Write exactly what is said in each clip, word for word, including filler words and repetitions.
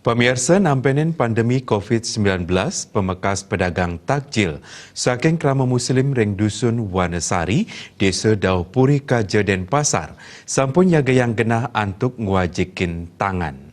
Pamiarsa, nampenin pandemi covid sembilan belas, pemekas pedagang takjil saking krama Muslim ring Dusun Wanesari, Desa Dauhpuri Kaja, Denpasar, sampun nyagayang genah antuk ngwajikin tangan.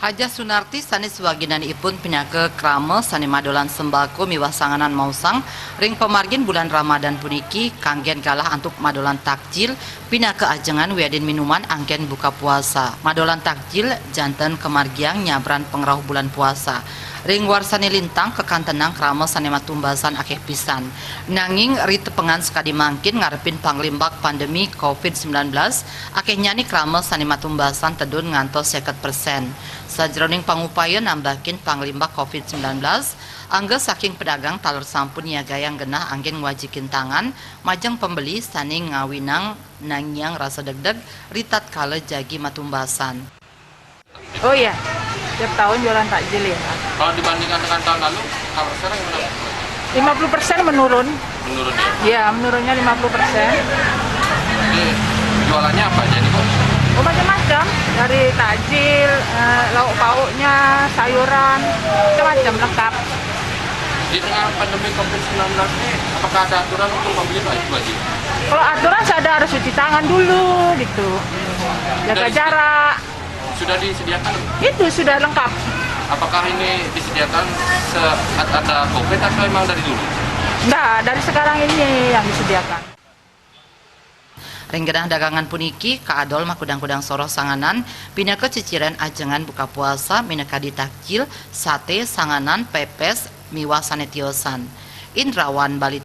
Hajah Sunarti sané swaginanipun pinaka krama sané madolan sembako miwah sanganan maosang ring pamargin bulan Ramadan puniki kanggén galah antuk madolan takjil pinaka ajengan wiadin minuman anggén buka puasa. Madolan takjil janten kamargiang nyabran pangrauh bulan puasa. Ring warsané lintang kakantenang krama sané matumbasan akéh pisan. Nanging ritepengan sakadi mangkin ngarepin panglimbak pandemi covid sembilan belas, akéhnyané krama sané matumbasan tedun ngantos seket persen. Sajeroning pangupaya nambakin panglimbak covid sembilan belas, angga saking pedagang taler sampun nyagayang genah anggén ngwajikin tangan majeng pembeli sané ngawinang nangiang rasa degdeg ritatkala jagi matumbasan. Oh iya, tiap tahun jualan takjil ya. Kalau dibandingkan dengan tahun lalu, kalau sekarang gimana? Lima puluh persen menurun. Menurun ya? Iya, menurunnya lima puluh persen. Jadi jualannya apa aja nih, Bu? Oh, macam-macam. Dari takjil, eh, lauk pauknya, sayuran, macam-macam, lengkap. Di tengah pandemi covid sembilan belas ini, apakah ada aturan untuk membeli baju? Kalau aturan sih ada, harus cuci tangan dulu gitu. Jaga jarak. Sudah disediakan? Itu sudah lengkap. Apakah ini disediakan saat ada covid atau emang dari dulu? Enggak, dari sekarang ini yang disediakan. Ring genah dagangan puniki kaadol makudang-kudang soroh sanganan pinaka ciciren ajengan buka puasa minakadi takjil, saté, sanganan, pépés, miwah sané tiosan. Indrawan Bali.